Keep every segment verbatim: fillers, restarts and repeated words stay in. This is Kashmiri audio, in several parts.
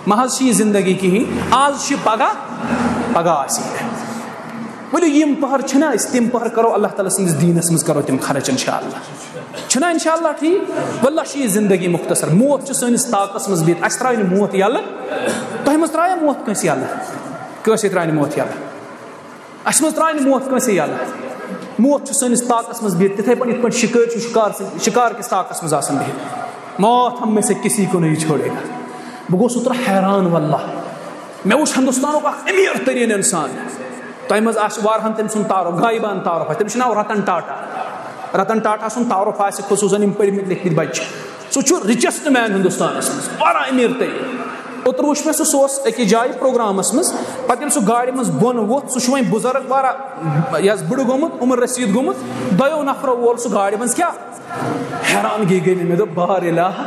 محض چھِ یہِ زندگی کِہیٖنۍ، آز چھِ پگاہ، پگاہ آسہِ یہِ۔ ؤلِو، یِم پہر چھِنہ أسۍ، تِم پہر کرو اللہ تعالیٰ سٕنٛدِس دیٖنَس منٛز، کرو تِم خرٕچ انشاءاللہ۔ چھُنہ انشاءاللہ ٹھیٖک؟ واللہ چھِ یہِ زندگی مختصر۔ موت چھُ سٲنِس طاقس منٛز بِہِتھ، اَسہِ ترٛایہِ نہٕ موت یَلہٕ۔ تۄہہِ منٛز ترٛایہ موت کٲنٛسہِ یَلہٕ؟ کٲنٛسے ترٛایہِ نہٕ موت یَلہٕ۔ اَسہِ منٛز ترٛایہِ نہٕ موت کٲنٛسے یَلہٕ۔ موت چھُ سٲنِس طاقس منٛز بِہِتھ، تِتھَے پٲٹھۍ یِتھ پٲٹھۍ شِکٲرۍ چھُ شِکار سٕنٛدِ، شِکار کِس طاقس منٛز آسان بِہِتھ۔ موت ہم میں سے کسی کو نہیں چھوڑے گا۔ بہٕ گوس اوترٕ حیران واللہ۔ مےٚ وُچھ ہندوستانُک اکھ امیر ترین انسان۔ تۄہہِ منٛز آسہِ واریاہن تٔمۍ سُنٛد تعارُف، غایبان تعارُف آسہِ۔ تٔمِس چھُ ناو رتن ٹاٹا۔ رتن ٹاٹا سُنٛد تعارُف آسہِ خصوٗصن یِم پٔرمٕتۍ لیکھمٕتۍ بچہِ چھِ۔ سُہ چھُ richest man ہندوستانس منٛز، واریاہ امیر ترین۔ اوترٕ وُچھ مےٚ سُہ، سُہ اوس أکِس جایہِ پروگرامس منٛز۔ پتہٕ ییٚلہِ سُہ گاڑِ منٛز بۄن ووٚتھ، سُہ چھُ وۄنۍ بُزرگ واریاہ، یہِ حظ بٕڑٕ گوٚمُت، عمر رسیٖد گوٚمُت۔ دۄیو نفرو وول سُہ گاڑِ منٛز۔ کیٛاہ؟ حیرانگی گٔے مےٚ، مےٚ دوٚپ، بار الہ،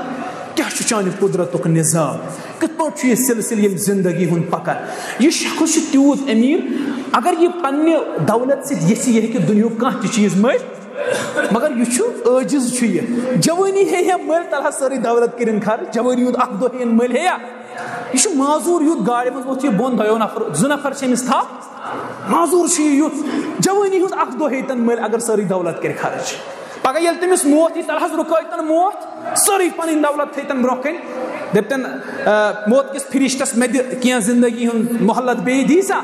کیٛاہ چھُ چانہِ قدرتُک نظام؟ کِتھ پٲٹھۍ چھُ یہِ سلسلہٕ ییٚمہِ زندگی ہُنٛد پکان؟ یہِ شخص چھُ تیوٗت أمیٖر، اگر یہِ پننہِ دولت سۭتۍ یژھِ، یہِ ہیٚکہِ دُنیہُک کانٛہہ تہِ چیٖز مٔلۍ، مگر یہِ چھُ عٲجز چھُ یہِ۔ جوٲنی ہے یا مٔلۍ تلہٕ ہا سٲرٕے دولت کٔرِن خرٕچ، جوٲنی ہُنٛد اکھ دۄہ یِن مٔلۍ ہے یا۔ یہِ چھُ معذوٗر یُتھ، گاڑِ منٛز ووٚتھ یہِ بۄن، دۄیو نفر، زٕ نفر چھِ أمِس تھپھ۔ معذوٗر چھُ یہِ یُتھ، جوٲنی ہُنٛد اکھ دۄہ ہیٚتن مٔلۍ اگر سٲرٕے دولت کرِ خرٕچ۔ پگاہ ییٚلہِ تٔمِس موت یی، تلہٕ حظ رُکٲوتن موت، سٲرٕے پنٕنۍ دولت تھٲیتن برونٛہہ کنہِ۔ دٔپتن، آ، موت کِس فرشتس، مےٚ دِ کینٛہہ زندگی ہُنٛد مۄہلت، بیٚیہِ دی سا؟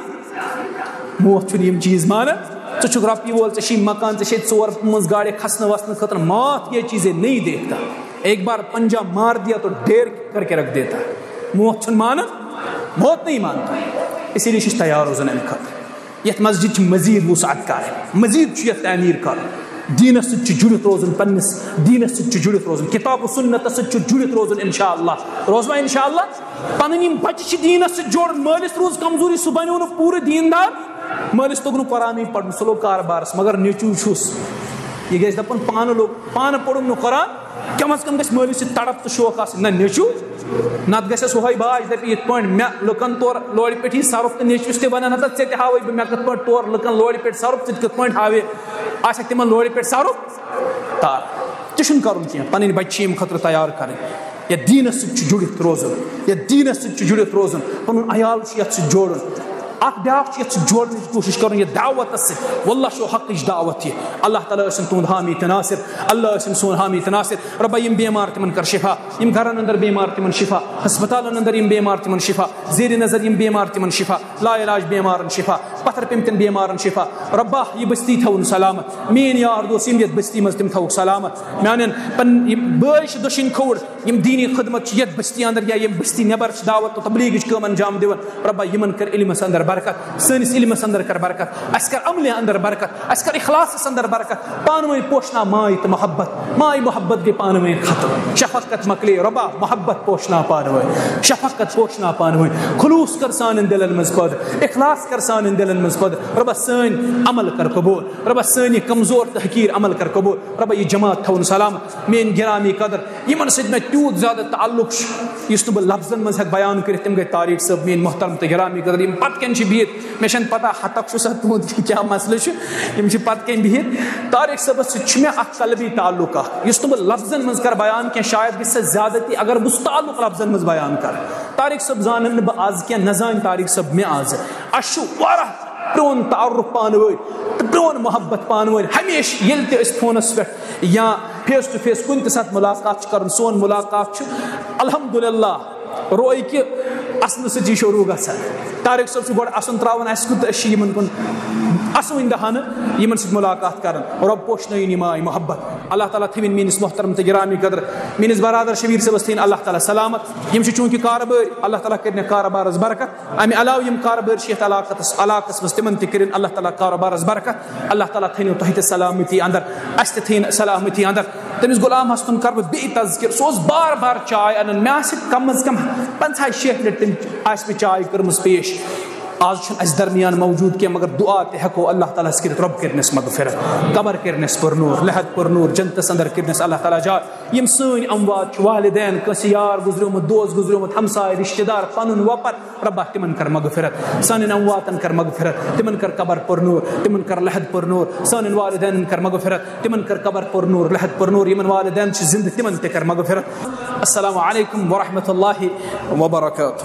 موت چھُنہٕ یِم چیٖز مانان۔ ژٕ چھُکھ رۄپیہِ وول، ژےٚ چھُے مکان، ژےٚ چھے ژور پانٛژھ گاڑِ کھسنہٕ وسنہٕ خٲطرٕ، موت یہ چیزیں نہیں دیکھتا، ایک بار پنجہ مار دیا تو ڈیر کر کے رکھ دیتا۔ موت چھُنہٕ مانان، موت نہیں مانتا۔ اسی لیے چھِ أسۍ تیار روزان امہِ خٲطرٕ۔ یتھ مسجد چھِ مزید وسعت کرٕنۍ، مزید چھُ یتھ تعمیٖر کرُن۔ دیٖنس سۭتۍ چھُ جُڑِتھ روزُن، پننِس دیٖنس سۭتۍ چھُ جُڑِتھ روزُن، کتاب و سنتس سۭتۍ چھُ جُڑِتھ روزُن۔ انشاءاللہ روزوا انشاءاللہ۔ پنٕنۍ یِم بچہِ چھِ دیٖنس سۭتۍ جوڑُن۔ مٲلِس روٗز کمزوری، سُہ بنیو نہٕ پوٗرٕ دیٖندار۔ مٲلِس توٚگ نہٕ قرآنٕے پرُن، سُہ لوٚگ کاربارس، مگر نیٚچوٗ چھُس۔ یہِ گژھِ دپُن، پانہٕ لوٚگ، پانہٕ پوٚرُم نہٕ قرآن، کم از کم گژھِ مٲلِس یہِ تڑپ تہٕ شوق آسٕنۍ۔ نہ نیٚچوٗ، نتہٕ گژھٮ۪س ہُہے باج، دپہِ یِتھ پٲٹھۍ مےٚ لُکن تور لورِ پٮ۪ٹھ یی سرُپھ تہٕ نیٚچوِس تہِ ونن، ہتا ژےٚ تہِ ہاوے بہٕ مےٚ کِتھ پٲٹھۍ تور لُکن لورِ پٮ۪ٹھ سرُپھ، ژٕ تہِ کِتھ پٲٹھۍ ہاوے، آسٮ۪کھ تِمن لورِ پٮ۪ٹھ سرُپھ۔ تار۔ تہِ چھُنہٕ کرُن کینٛہہ، پنٕنۍ بچہِ چھِ ییٚمہِ خٲطرٕ تیار کرٕنۍ۔ یتھ دیٖنس سۭتۍ چھُ جُڑِتھ روزُن، یتھ دیٖنس سۭتۍ چھُ جُڑِتھ روزُن، پنُن عیال چھُ یتھ سۭتۍ جوڑُن۔ اکھ بیٛاکھ چھُ یتھ سۭتۍ جوڑنٕچ کوٗشش کرُن، یتھ دعوتس سۭتۍ۔ واللہ چھُ حقٕچ دعوت یہِ۔ اللہ تعالیٰ ٲسِن تُہُنٛد حامی تہٕ ناصر، اللہ ٲسِن سون حامی تہٕ ناصر۔ رۄبا، یِم بیمار تِمن کر شفا، یِم گرن اندر بیمار تِمن شفا، ہسپتالن اندر یِم بیمار تِمن شفا، زیر نظر یِم بیمار تِمن شفا، لا علاج بیمارن شفا، پتھر پیمتٮ۪ن بیمارن شفا۔ رۄبا، یہِ بستی تھاوُن سلامت۔ میٲنۍ یار دوس یِم یتھ بستی منٛز، تِم تھاوُکھ سلامت۔ میانٮ۪ن پن-، یِم بٲے چھِ دٔچھِنۍ کھووُر، یِم دینی خدمت چھِ یتھ بستی اندر یا یِم بستی نٮ۪بر چھِ دعوت تہٕ تبلیغٕچ کٲم انجام دِوان۔ رۄبا، یِمن کر علمس اندر برکت، سٲنِس علمس اندر کر برکت، اسہِ کر عملہِ اندر برکت، اسہِ کر اخلاصس اندر برکت۔ پانہٕ ؤنۍ پوشناو ماے تہٕ محبت، ماے محبت گٔے پانہٕ ؤنۍ ختم، شفقت مۄکلے۔ رۄبا، محبت پوشناو پانہٕ ؤنۍ، شفقت پوشناو پانہٕ ؤنۍ، خلوص کر سانٮ۪ن دلن منٛز پٲدٕ، اخلاص کر سانٮ۪ن دلن منٛز پٲدٕ۔ رۄبا، سٲنۍ عمل کر قبول، رۄبا، سٲنۍ یہِ کمزور تہٕ حقیٖر عمل کر قبول۔ رۄبا، یہِ جماعت تھاوُن سلامت۔ میٲنۍ گرامی قدر، یِمن سۭتۍ مےٚ تیوٗت زیادٕ تعلق چھُ، یُس نہٕ بہٕ لفظن منٛز ہٮ۪کہٕ بیان کٔرِتھ، تِم گٔے طارق صٲب، میٲنۍ محترم تہٕ گرامی قدر، یِم پتہٕ کَنۍ چھِ بِہِتھ۔ مےٚ چھَنہٕ پتہ ہتک چھُ سا تُہُنٛد کیٛاہ مسلہٕ چھُ، یِم چھِ پتہٕ کَنۍ بِہِتھ۔ طارق صٲبس سۭتۍ چھُ مےٚ اکھ قلبی تعلق اکھ، یُس نہٕ بہٕ لفظن منٛز کرٕ بیان کینٛہہ، شاید گژھِ سا زیادتی اگر بہٕ سُہ تعلق لفظن منٛز بیان کرٕ۔ طارق صٲب زانن نہٕ بہٕ از کینٛہہ، نہ زانہِ طارق صٲب مےٚ از۔ اَسہِ چھُ واریاہ پرون تعارُف پانہٕ ؤنۍ تہٕ پرون محبت پانہٕ ؤنۍ۔ ہمیشہِ ییٚلہِ تہِ أسۍ فونس پٮ۪ٹھ یا face to face کُنہِ تہِ ساتہٕ مُلاقات چھِ کران، سون مُلاقات چھُ الحمدللہ روے کہِ اَسنہٕ سۭتی شروع گژھان۔ طارق صٲب چھُ گۄڈٕ اَسُن تراوان اَسہِ کُن تہٕ أسۍ چھِ یِمن کُن اَسوٕنۍ دہانہٕ یِمن سۭتۍ مُلاقات کران۔ رۄب پوشنٲیِن یہِ ماے محبت۔ اللہ تعالیٰ تھٲوِن میٲنِس محترم تہٕ گرامی قدر میٲنِس برادر شبیر صٲبس تھٲوِن اللہ تعالیٰ سلامت۔ یِم چھِ چوٗنٛکہِ کارٕبٲرۍ، اللہ تعالیٰ کٔرِنَکھ کارٕبارس برکت۔ اَمہِ علاوٕ یِم کارٕبٲرۍ چھِ یَتھ علاقس، علاقس منٛز، تِمن تہِ کٔرِن اللہ تعالیٰ کارٕبارس برکت۔ اللہ تعالیٰ تھٲینو تۄہہِ تہِ سلامتی اندر، اَسہِ تہِ تھٲیِن سلامتی اندر۔ تٔمِس غلام حسنُن کَرٕ بہٕ بیٚیہِ تذکر، سُہ اوس بار بار چاے اَنان، مےٚ آسہِ کم از کم پنٛژاہ شیٹھ لٹہِ تٔمۍ آسہِ مےٚ چاے کٔرمٕژ پیش۔ آز چھُنہٕ اَسہِ درمیان موجود کینٛہہ، مگر دعا تہِ ہٮ۪کو اللہ تعالیٰ ہس کٔرِتھ، رۄب کٔرِنس مغفرت، قبر کٔرِنس پُرنوٗر، لحد پُرنوٗر، جنتس اندر کٔرِنس اللہ تعالیٰ جاے۔ یِم سٲنۍ اموات چھِ، والدین، کٲنٛسہِ یار گُزریومُت، دوس گُزریومُت، ہمساے، رشتہٕ دار، پنُن وۄپر، رۄبا، تِمن کر مغفرت، سانٮ۪ن امواتن کر مغفرت، تِمن کر قبر پُرنوٗر، تِمن کر لحد پُرنوٗر، سانٮ۪ن والدینن کر مغفرت، تِمن کر قبر پُرنوٗر، لحد پُرنوٗر، یِمن والدین چھِ زندٕ، تِمن تہِ کر مغفرت۔ السلام علیکم ورحمۃ اللہ وبرکاتہ۔